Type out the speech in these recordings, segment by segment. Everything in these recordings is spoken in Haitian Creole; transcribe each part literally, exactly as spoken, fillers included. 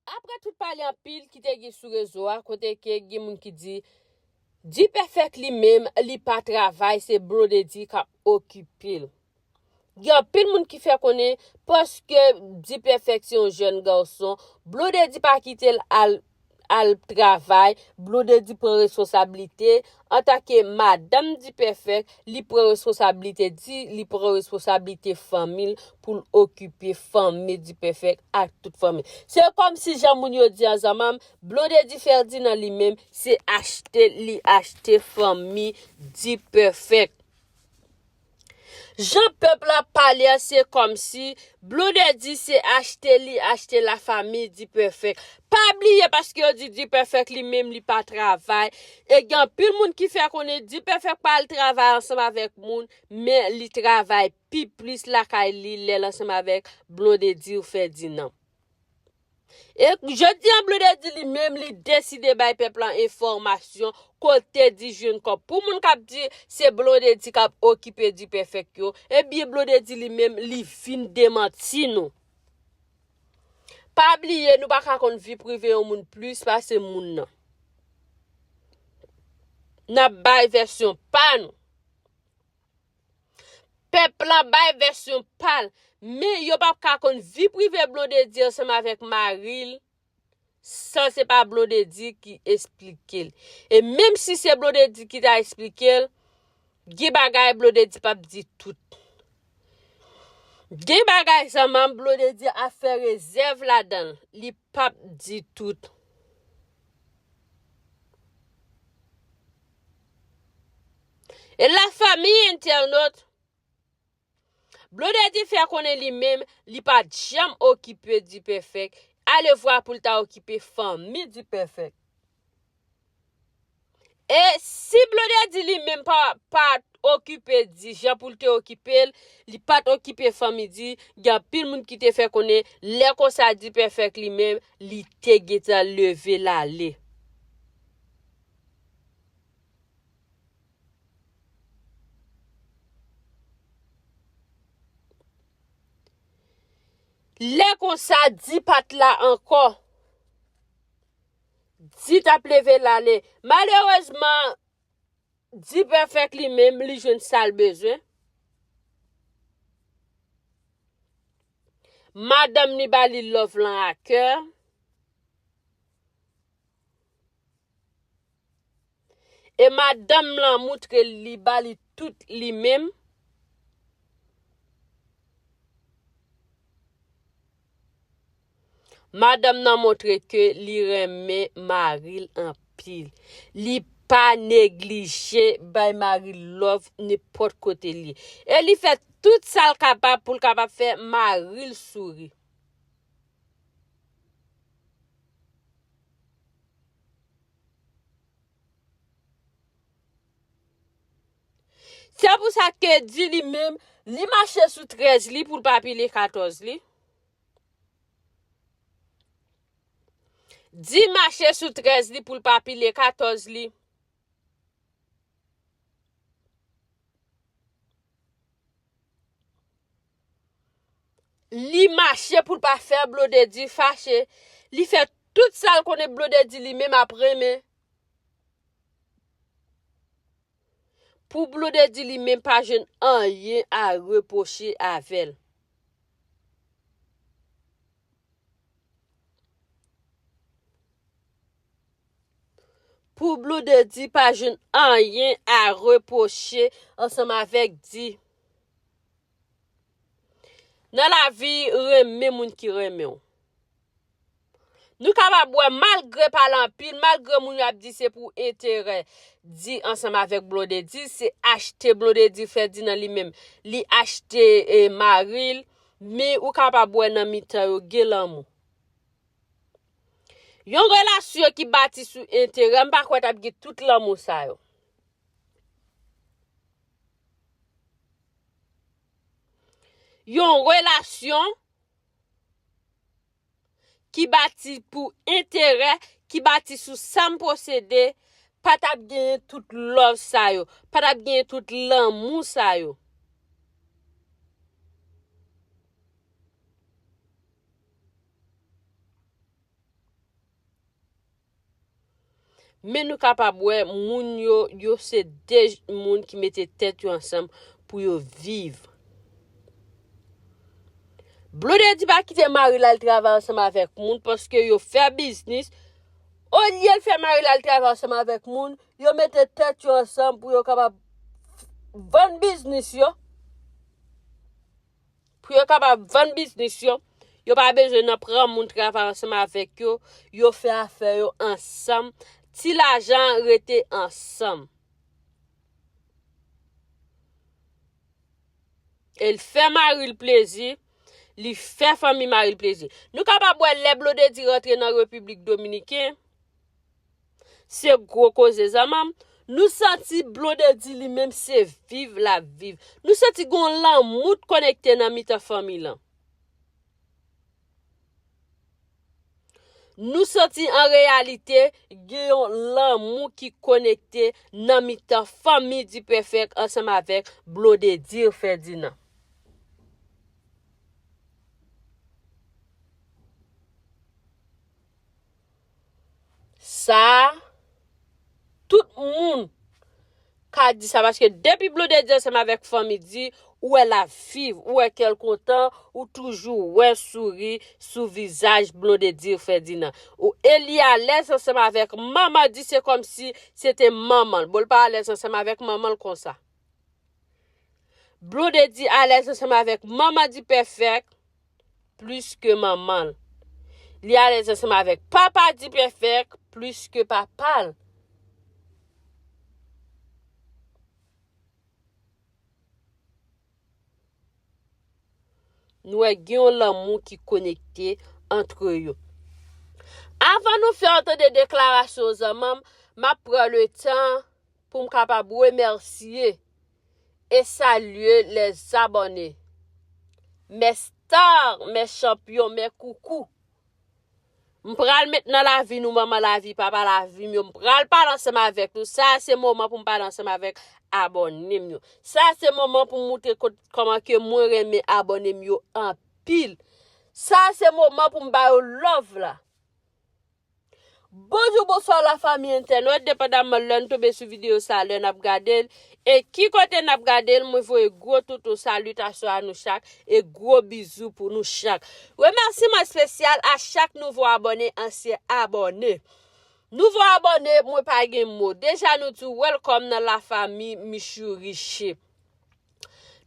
Apre tout pale anpil ki te gen sou rezo a, kote ke gen moun ki di, Dipèfèk li menm, li pa travay, se Blondedy k ap okipe l. Gen anpil moun ki fè konnen, paske Dipèfèk se yon jèn gason, Blondedy pa kite l al, al travay, Blondedy pran responsablite, antanke madanm Dipèfèk, li pran responsablite di, li pran responsablite fanmi l pou l okipe fanmi Dipèfèk ak tout fanmi. Se kòmsi jan moun yo di an zanmanm, Blondedy Ferdinand li menm, se achte li achte fanmi Dipèfèk. Jan pèp la pale a, se kòmsi Blondedy se achte li achte lafanmi Dipèfèk. Pa bliye, paske yo di Dipèfèk li menm li pa travay. E gen anpil moun ki fè konnen Dipèfèk pa al travay ansanm avèk moun, men li travay pi plis lakay li lè l ansanm avèk Blondedy ou Ferdinand. E jodi an, Blondedy li menm, li deside bay pèp la enfòmasyon kote di jwenn kòb. Pou moun k ap di se Blondedy k ap okipe Dipèfèk yo, ebyen Blondedy li menm, li vin demanti nou. Pa bliye, nou pa ka konn vi prive yon moun plis pase moun nan. N ap bay vèsyon pa nou. Pèp la bay vèsyon pa l, men yo p ap ka konn vi prive Blondedy ansanm avèk mari l san se pa Blondedy ki esplike l. E menm si se Blondedy ki ta esplike l, gen bagay Blondedy p ap di tout. Gen bagay zanmanm Blondedy ap fè rezèv ladan l, li p ap di tout. E lafanmi entènot, Blondedy fè konnen li menm, li pa t janm okipe Dipèfèk, alevwa pou l ta okipe fanmi Dipèfèk. E si Blondedy li menm pa, pa t okipe di jan pou l te okipe l, li pa t okipe fanmi di, gen anpil moun ki te fè konnen, lè konsa Dipèfèk li menm, li te gentan leve l ale. Lè konsa, Di pa t la ankò. Di t ap leve l ale. Malerezman, Dipèfèk li menm, li jwenn sa l bezwen. Madanm li ba li love lan a kè. E madanm lan moutre li ba li tout li menm. Madanm nan montre ke li renmen mari l anpil. Li pa neglije bay mari l love nenpòt kote l ye. E li fè tout sa l kapab pou l kapab fè mari l souri. Se pou sa ke Di li menm, li mache sou trèz li pou l pa pile katòz li. Di mache sou trèz li pou l pa pile katòz li. Li mache pou l pa fè Blondedy fache. Li fè tout sa l konnen Blondedy li menm ap renmen. Pou Blondedy li menm pa jwenn anyen a repwoche avè l. Pou Blondedy pa jwenn anyen a repwoche ansanm avèk Di. Nan lavi, renmen moun ki renmen w. Nou kapab wè, malgre pale anpil, malgre moun yo ap di se pou enterè Di ansanm avèk Blondedy, se achte Blondedy Ferdinand li menm. Li achte, e, mari l, men ou kapab wè nan mitan yo gen lanmou. Yon relasyon ki bati sou enterè, m pa kwè t ap gen tout lanmou sa yo. Yon relasyon ki bati pou enterè, ki bati sou sa m posede, pa t ap genyen tout love sa yo, pa t ap genyen tout lanmou sa yo. Men nou kapab wè moun yo, yo se de moun ki mete tèt yo ansanm pou yo viv. Blondedy pa kite mari l al travay ansanm avèk moun paske yo fè biznis. Olye l fè mari l al travay ansanm avèk moun, yo mete tèt yo ansanm pou yo kapab vann biznis yo. Pou yo kapab vann biznis yo, yo pa bezwen nan pran moun travay ansanm avèk yo, yo fè afè yo ansanm. Ti lajan rete ansanm. E l fè mari l plezi, li fè fanmi mari l plezi. Nou kapab wè lè Blondedy rantre nan Repiblik Dominiken, se gwo koze zanmanm. Nou santi Blondedy li menm se viv l ap viv. Nou santi gon lanmou t konekte nan mitan fanmi lan. Nou santi an reyalite gen yon lanmou ki konekte nan mitan fanmi Dipèfèk ansanm avèk Blondedy Ferdinand. Sa a, tout moun ka di sa, paske depi Blondedy ansanm avèk fanmi Di, ou wè l ap viv, ou wè kè l kontan, ou toujou wè souri sou vizaj Blondedy Ferdinand. Ou, e li alèz ansanm avèk manman Di, se kòmsi se te manman l. Bon, l pa alèz ansanm avèk manman l konsa. Blondedy alèz ansanm avèk manman Dipèfèk plis ke manman l. Li alèz ansanm avèk papa Dipèfèk plis ke papa l. Nou wè gen yon lanmou ki konekte antre yo. Avan nou fè yon tande deklarasyon zanmanm, m ap pran letan pou m kapab remèsye e salye lèzabòne. Mè star, mè chanpyon, mè koukou. M pral met nan lavi nou, manman lavi, papa lavi m yo. M pral pale ansanm avèk nou. Sa a se moman pou m pale ansanm avèk abòne m yo. Sa a se moman pou m moutre kot, kòman ke mwen renmen abòne m yo anpil. Sa a se moman pou m ba yo love la. Bonjou, bonswa lafanmi entènot, depandamman lè n tonbe sou videyo sa, lè n ap gade l, e ki kote n ap gade l, mwen voye gwo toutou salitasyon a nou chak, e gwo bizou pou nou chak. Remèsiman espesyal a chak nouvo abòne, ansyen abòne. Nouvo abòne, mwen pa gen mo. Deja nou di w welcome nan lafanmi Michou Riche.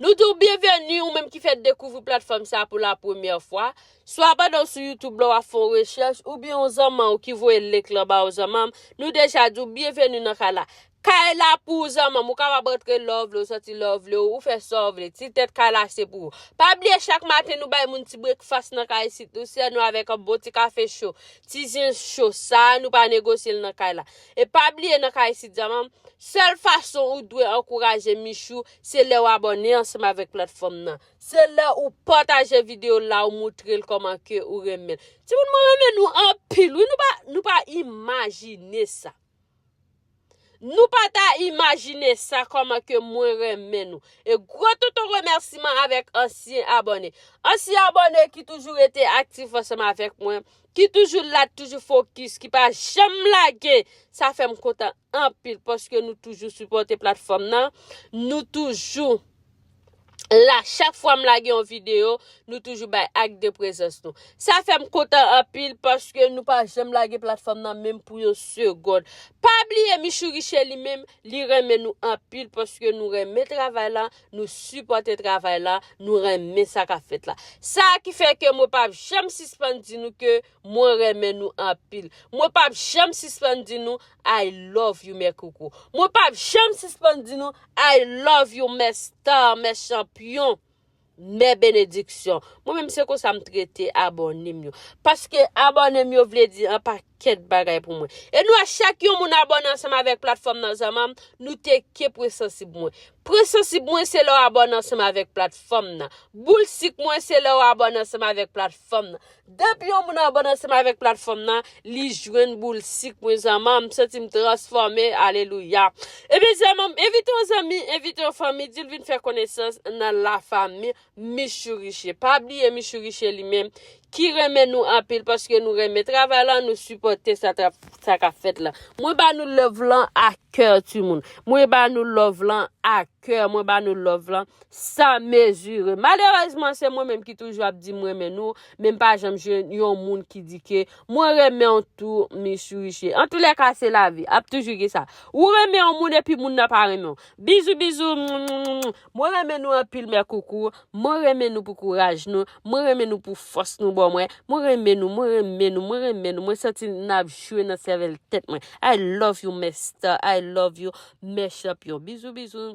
Nou di w byenveni, ou menm ki fèk dekouvri platfòm sa pou la premyè fwa. Swa pandan w sou YouTube la w ap fè yon rechèch, oubyen yon zanmanm w ki voye link lan ba w zanmanm, nou deja di w byenveni nan kay la. Kay la pou ou zanmanm, ou kapab rantre lè w vle, ou sòti lè w vle, ou fè sa w vle, ti tèt kay la se pou ou. Pa bliye chak maten nou bay moun ti breakfast nan kay isit, nou sèvi nou avèk yon bon ti kafe cho, ti zen cho, sa a nou pa negosye l nan kay la. E pa bliye nan kay isit zanmanm, sèl fason ou dwe ankouraje Michou, se lè w abòne ansanm avèk platfòm nan. Se lè ou pataje videyo la, ou moutre l kòman ke ou renmen l. Timoun, mwen renmen nou anpil, wi, nou pa, nou pa imajine sa. Nou pa ta imajine sa, kòman ke mwen renmen nou. E gwo toutou remèsiman avèk ansyen abòne. Ansyen abòne ki toujou rete aktif ansanm avèk mwen, ki toujou la, toujou fokis, ki pa janm lage. Sa fè m kontan anpil paske nou toujou sipòte platfòm nan. Nou toujou la. Chak fwa m lage yon videyo, nou toujou bay ak de prezans nou. Sa fè m kontan anpil paske nou pa janm lage platfòm nan menm pou yon segond. Pa bliye Michou Riche li menm, li renmen nou anpil paske nou renmen travay la, nou sipòte travay la, nou renmen sa k ap fèt la. Sa ki fè ke mwen p ap janm sispann di nou ke mwen renmen nou anpil. Mwen p ap janm sispann di nou I love you, mè koukou. Mwen p ap janm sispann di nou I love you, mè star, mè chanpyon, mè benediksyon. Mwen menm se konsa m trete abòne m yo. Paske abòne m yo vle di an pakèt bagay pou mwen. E nou wè chak yon moun abòne ansanm avèk platfòm nan zanmanm, nou teke pwen sansib mwen. Pwen sansib mwen se lè w abòne ansanm avèk platfòm nan. Boul sik mwen se lè w abòne ansanm avèk platfòm nan. Depi yon moun abòne ansanm avèk platfòm nan, li jwenn boul sik mwen zanmanm, m santi m transfòme, alelouya. Ebyen zanmanm, envite yon zanmi, envite yon fanmi, di l vin fè konesans nan lafanmi Michou Riche. Pa bliye Michou Riche li menm, ki renmen nou anpil paske nou renmen travay la, nou sipòte sa, sa k ap fèt la. Mwen ba nou love lan a kè, timoun. Mwen ba nou love lan a kè. Mwen ba nou love lan san mezire. Malerezman, se mwen menm ki toujou ap di mwen renmen nou, men m pa janm jwenn yon moun ki di ke mwen renmen w tou, Miss Riche. Antoulèka, se lavi. Ap toujou gen sa. Ou renmen yon moun epi moun nan pa renmen w. Bizou, bizou. Mwen renmen nou anpil, mè koukou. Mwen renmen nou pou kouraj nou. Mwen renmen nou pou fòs nou ban mwen. Mwen renmen nou, mwen renmen nou, mwen renmen nou. Mwen santi n ap jwe nan sèvèl tèt mwen. I love you, mè star. I love you, mè chanpyon. Bizou, bizou.